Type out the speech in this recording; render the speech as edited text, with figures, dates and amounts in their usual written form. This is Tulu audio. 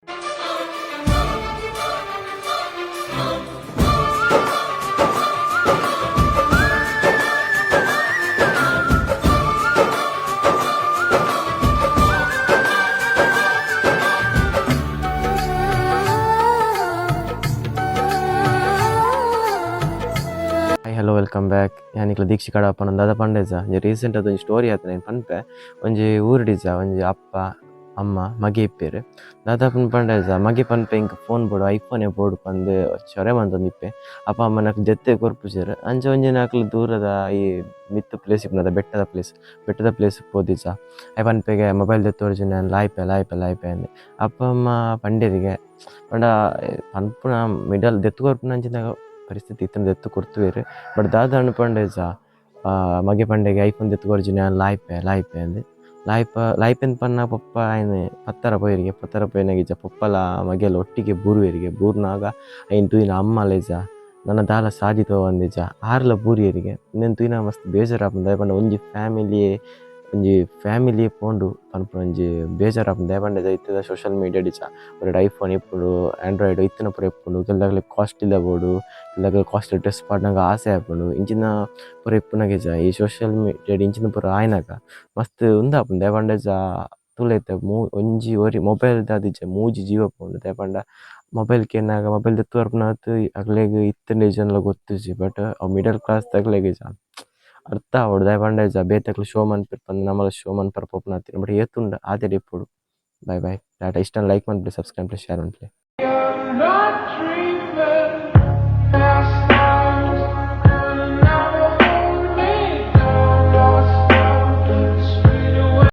Hi, hello, welcome back. ಯಾನ್ ನಿಕ್ಲೆ ದೀಕ್ಷಿ ಕಡಪ. ದಾದ ಪಂಡೆಜ, ಒಂಜಿ ರೀಸೆಂಟ್ ಒಂಜಿ ಸ್ಟೋರಿ ಆತನ ಪನ್ಪೆ. ಒಂಜಿ ಊರುಡಿಜ ಒಂಜಿ ಅಪ್ಪ, ಅಮ್ಮ, ಮಗೆ ಇಪ್ಪೆರ್. ದಾದ ಪಂಡೆಜ, ಮಗೆ ಪನ್ಪೆ ಇಂಕ್ ಫೋನ್ ಬೋಡು, ಐಫೋನೆ ಬೋಡು ಪಂದ್ ಚೊರೆ ಮಂತೊಂದಿಪ್ಪೆ. ಅಪ್ಪ ಅಮ್ಮನಕ್ ಜೆತ್ತೆ ಕೊರ್ಪುಜೆರ್. ಅಂಚ ಒಂಜಿ ನಕುಲು ದೂರದ ಈ ಮಿತ್ತ್ ಪ್ಲೇಸ್ ಇಪ್ಪುನದ ಬೆಟ್ಟದ ಪ್ಲೇಸ್, ಬೆಟ್ಟದ ಪ್ಲೇಸ್ ಪೋದಿಜ. ಅಯ್ ಪನ್ಪೆಗೆ, ಮೊಬೈಲ್ ದೆತ್ತೊರ್ಜಿನ ಲಾಯ್ಪೆ ಲಾಯ್ಪೆ ಲಾಯ್ಪೆ ಅಂದ್. ಅಪ್ಪ ಅಮ್ಮ ಪಂಡೆರಿಗೆ ಪಂಡ ಪನ್ಪುನ ಮಿಡಲ್ ದೆತ್ತ್ ಕೊರ್ಪುನಂಚಿನ ಪರಿಸ್ಥಿತಿ ಇತ್ತಂಡ ದೆತ್ತ್ ಕೊರ್ತುವೆರ್. ಬಟ್ ದಾದ ಪಂಡೆಜ, ಮಗೆ ಪಂಡೆಗೆ ಐಫೋನ್ ದೆತ್ತ್ ಕೊರ್ಜಿನ ಲಾಯ್ಪೆ ಲಾಯ್ಪೆ ಅಂದ್. ಲಾಯ್ಪ ಲಾಯ್ಪೆಂದ್ ಪನ್ನ ಪೊಪ್ಪ ಆಯ್ನ್ ಪತ್ತರ ಪೋಯೆರಿಗೆ. ಪತ್ತರ ಪೋಯಿನಗಿಜ ಪೊಪ್ಪಲ ಮಗೆಲ ಒಟ್ಟಿಗೆ ಬೂರುವೆರಿಗೆ. ಬೂರ್ನಾಗ ಐನ್ ತೂಯಿನ ಅಮ್ಮಲೇಜ ನನ ದಾಲ ಸಾದಿ ತೋವಂದಿಜ, ಆರ್ಲ ಬೂರಿಯರಿಗೆ. ಇಂದೆನ್ ತೂಯಿನ ಮಸ್ತ್ ಬೇಜಾರಾಪುಂಡು. ದಾಯೆ ಪಂಡ ಒಂಜಿ ಫ್ಯಾಮಿಲಿ, ಒಂಜಿ ಫ್ಯಾಮಿಲಿ ಪೋಂಡು ಪನ್ಪುನ ಒಂಜಿ ಬೇಜಾರಾಪುಂಡು. ದಾಯೆ ಪಂಡ ಇತ್ತೆದ ಸೋಷಿಯಲ್ ಮೀಡಿಯಾ ಡಿಚ ಒರೆಡ್ ಐಫೋನ್ ಇಪ್ಪುಂಡು, ಆಂಡ್ರಾಯ್ಡ್ ಇತ್ತಿನ ಪೂರ ಇಪ್ಪುಂಡು. ಕೆಲದಕ್ಲೆಗ್ ಕಾಸ್ಟ್ಲಿದ ಬೋಡು, ಕೆಲದಕ್ಲೆಗ್ ಕಾಸ್ಟ್ಲಿ ಡ್ರೆಸ್ ಪಾಡ್ನಗ ಆಸೆ ಆಪುಂಡು. ಇಂಚಿನ ಪೂರ ಇಪ್ಪುನಗೇಜ ಈ ಸೋಷಿಯಲ್ ಮೀಡಿಯಾಡ್ ಇಂಚಿನ ಪೂರ ಆಯಿನಾಗ ಮಸ್ತ್ ಉಂದಾಪುಂಡು. ದಾಯೆ ಪಂಡ ತೂಲೆ ಇತ್ತೆ ಒಂಜಿ ಒರಿ ಮೊಬೈಲ್ ದಾದಿಜ್ಜ ಮೂಜಿ ಜೀವ ಪೋಂಡು. ದಾಯೆ ಪಂಡ ಮೊಬೈಲ್ ಕೇನ್ನಗ ಮೊಬೈಲ್ ದೆತ್ತ್ ಬರ್ಪುನಾತ್ ಅಕ್ಲೆಗ್ ಇತ್ತ್ಂಡ ಇಜ್ಜಂಡಲ ಗೊತ್ತುಜ್ಜಿ. ಬಟ್ ಅವು ಮಿಡಲ್ ಕ್ಲಾಸ್ ದಕ್ಲೆಗ್ ಅರ್ಥ ಆವೊಡು. ದಾಯೆ ಪಂಡ ಬೇತೆಕ್ಲು ಶೋ ಮನ್ಪೆರ್ ಪಂದ್ ನಮಲ ಶೋ ಮನ್ಪರೆ ಪೋಪುನಾತಿನ. ಬಟ್ ಏತುಂಡು ಆತೆಡ್ ಇಪ್ಪೊಡು. Bye bye, tata. ಇಷ್ಟ ಲೈಕ್ ಮನ್ಪುಲೆ, ಸಬ್ಸ್ಕ್ರೈಬ್ ಮನ್ಪುಲೆ, ಶೇರ್ ಮನ್ಪುಲೆ.